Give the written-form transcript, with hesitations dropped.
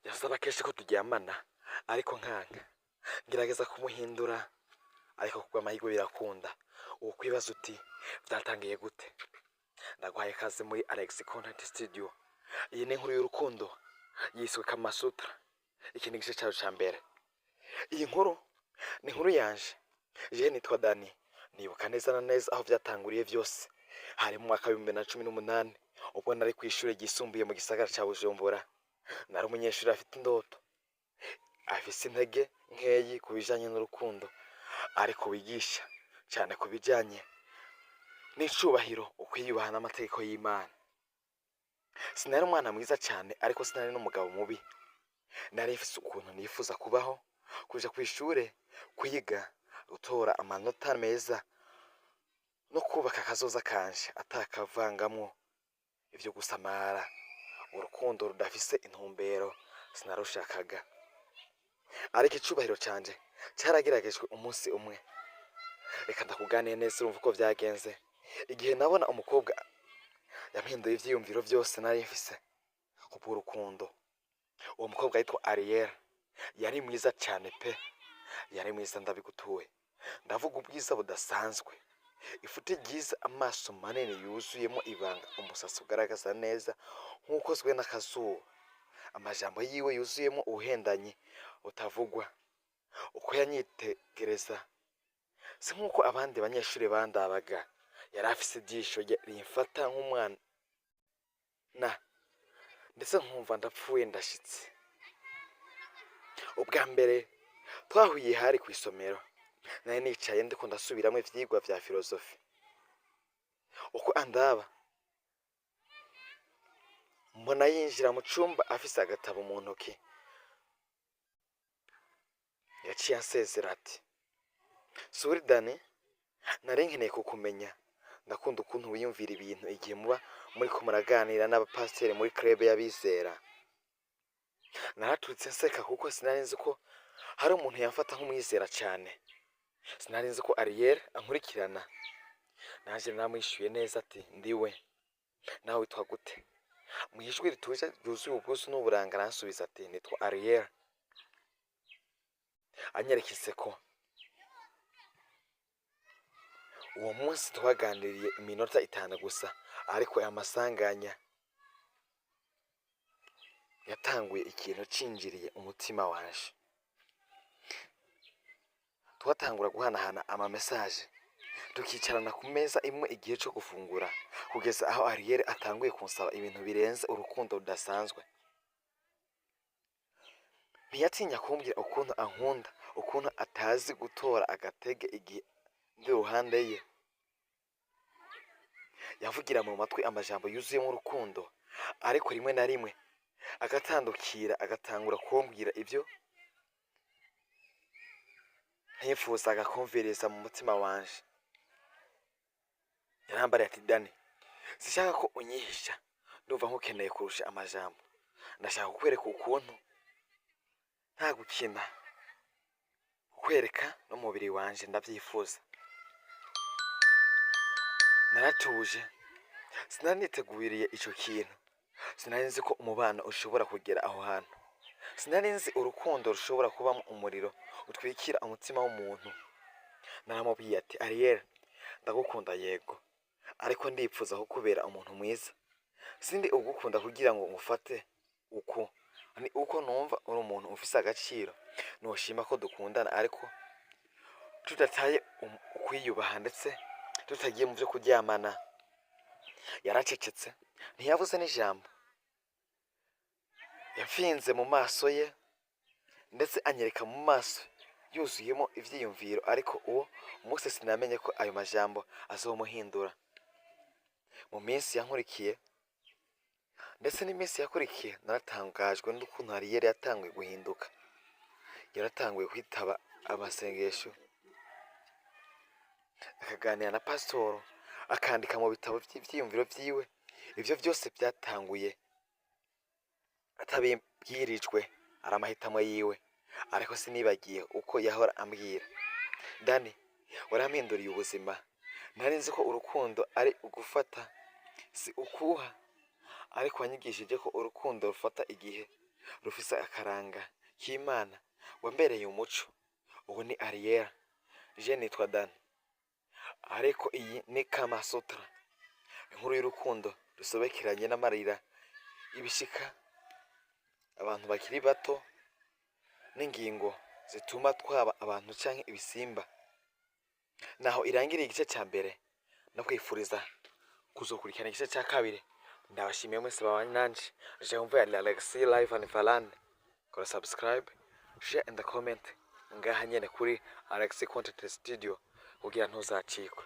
Yasaba kenshi ko turyamana, ariko nkanka. Ngerageza kumuhindura, ariko kubw'amahirwe birakunda. Wokwibaza uti: "Vyatangiye gute?" Ndaguhaye ikaze muri Alex Content Studio. Iyi ni inkuru y'urukundo yiswe Kamasutra. Iki ni igice cayo ca mbere. Iyi nkuru ni inkuru yanje. Jewe nitwa Dani. Nibuka neza na neza aho vyatanguriye vyose. Hari mu mwaka w'2018, ubwo nari kw'ishure ryisumbuye mu gisagara ca Bujumbura. Nari umunyeshuri afite indoto, afise intege nkeyi ku bijanye n'urukundo, ariko wigisha cane ku bijanye n'icubahiro, ukwiyubaha n'amategeko y'Imana. Sinari umwana mwiza cane, ariko sinari n'umugabo mubi. Nari mfise ukuntu nifuza kubaho: kuja kw'ishure, kwiga, gutora amanota meza no kubaka akazoza kanje atakavangamwo ivyo gusamara. Urukundo rudafise intumbero sinarushakaga, ariko icubahiro canje carageragejwe umunsi umwe. Reka ndakuganiye neza urumva uko vyagenze. Igihe nabona umukobwa yampinduye ivyiyumviro vyose nari mfise kubw'urukundo. Uwo mukobwa yitwa Ariel. Yari mwiza cane pe, yari mwiza ndabigutuye. Ndavuga ubwiza budasanzwe: ifuti ryiza, amaso manini yuzuyemo ibanga, umusatsi ugaragaza neza nk'ukozwe n'akazuba, amajambo yiwe yuzuyemo ubuhendanyi butavugwa. Uko yanyitegereza si nk'uko abandi banyeshuri bandabaga. Yari afise ijisho rimfata nk'umwana, ndetse nkumva ndapfuye ndashitse. Ubwa mbere twahuye hari kw'isomero. Nari nicaye ndiko ndasubiramwo ivyigwa vya filozofi. Uko andaba, mbona yinjira mu cumba afise agatabo mu ntoki. Yaciye ansezera ati: "Sorry Dani, nari nkeneye kukumenya. Ndakunda ukuntu wiyumvira ibintu igihe muba muriko muraganira n'abapasiteri muri club y'abizera." Naraturitse nseka, kuko sinari nzi ko hari umuntu yamfata nk'umwizera cane. Sinari nzi ko Ariel ankurikirana. Nanje naramwishuye neza ati: "Ndiwe, nawe witwa gute?" Mu ijwi rituje ryuzuye ubwuzu n'uburanga aransubiza ati: "Nitwa Ariel." Anyereka inseko. Uwo munsi twaganiriye iminota 5 gusa, ariko aya masanganya yatanguye ikintu cinjiriye umutima wanje. Twatangura guhanahana ama message, tukicarana ku meza imwe igihe co gufungura, kugeza aho Ariel atanguye kunsaba ibintu birenze urukundo rudasanzwe. Ntiyatinya kumbwira ukuntu ankunda, ukuntu atazi gutora agatege igihe ndi iruhande ye. Yavugira mu matwi amajambo yuzuyemo urukundo, ariko rimwe na rimwe agatandukira, agatangura kumbwira ibyo ntifuzaga kumviriza mu mutima wanje. Yarambariye ati: "Dani, sinshaka ko unyihisha. Ndumva nkukeneye kurusha amajambo. Ndashaka kukwereka ukuntu nta gukina, kukwereka n'umubiri wanje ndavyifuza." Naratuje. Sinari niteguriye ico kintu. Sinari nzi ko umubano ushobora kugera aho hantu. Sinari nzi urukundo rushobora kubamo umuriro utwikira umutima w'umuntu. Naramubwiye ati: "Ariel, ndagukunda yego, ariko ndipfuza kukubera umuntu mwiza. Sindi ugukunda kugira ngo ngufate uku, ni uko numva uri umuntu ufise agaciro. Noshima ko dukundana, ariko tudataye ukwiyubaha, ndetse tutagiye mu vyo kuryamana." Yaracecetse, ntiyavuze n'ijambo. Yafinze mu maso ye, ndetse anyereka mu maso yuzuyemo ivyiyumviro. Ariko uwo munsi sinamenye ko ayo majambo azomuhindura. Mu minsi yankurikiye, ndetse n'iminsi yakurikiye, naratangajwe n'ukuntu Ariel yatanguye guhinduka. Yaratanguye kwitaba amasengesho, akaganira na pasitoro, akandika mu bitabo vy'ivyiyumviro vyiwe. Ivyo vyose vyatanguye atabibwirijwe, ari amahitamo yiwe. Ariko sinibagiye uko yahora ambwira: "Dani, warampinduriye ubuzima. Nari nzi ko urukundo ari ugufata, si ukuha, ariko wanyigishije ko urukundo rufata igihe." rufise akaranga k'Imana, wambereye umuco. Ubu ni Ariera, je nitwa Dani, ariko iyi ni Kama Sutra, inkuru y'urukundo rusobekeranye n'amarira, ibishika abantu bakiri bato n'ingingo zituma twaba abantu canke ibisimba. Naho irangiriye igice ca mbere, no kwifuriza kuzokurikirana igice ca kabiri. Ndabashimiye mwese babanye nanje. Jewe yari Alexis Live and Falan. Kora subscribe, share and comment ngaha nyene kuri Alexis Content Studio kugira ntuzacikwe.